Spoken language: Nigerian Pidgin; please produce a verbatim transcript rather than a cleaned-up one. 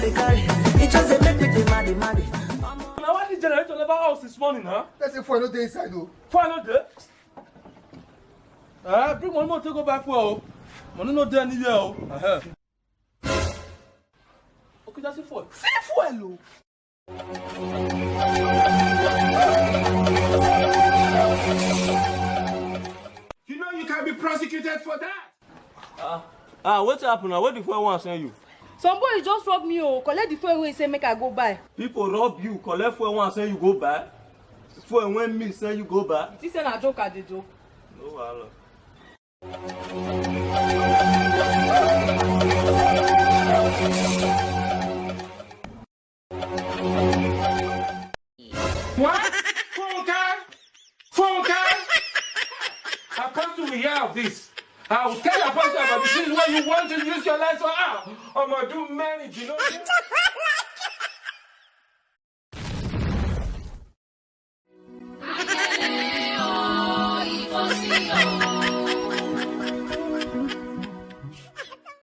They carry. It just dey make me dey mad, dey mad. Now why this generator never off since morning, huh? Person fuel no dey inside o. Fuel no dey. Uh, bring money, money to go buy fuel. Money no dey anywhere. Oh. Uh-huh. Okay, that's it fuel. See fuel, oh. You know you can be prosecuted for that. Ah, ah, what happened now? What the fuel one send you? Some boys just rob me, oh, collect the fuel wey say make I go buy. People rob you, collect fuel one send you go buy. Fuel when me send you go buy. This na joke I dey joke. No wahala. What? Funke? Funke? Apostle will hear of this. I will tell Apostle about this. This is what you want to use your life for. Ah, I'm gonna do marriage, you know.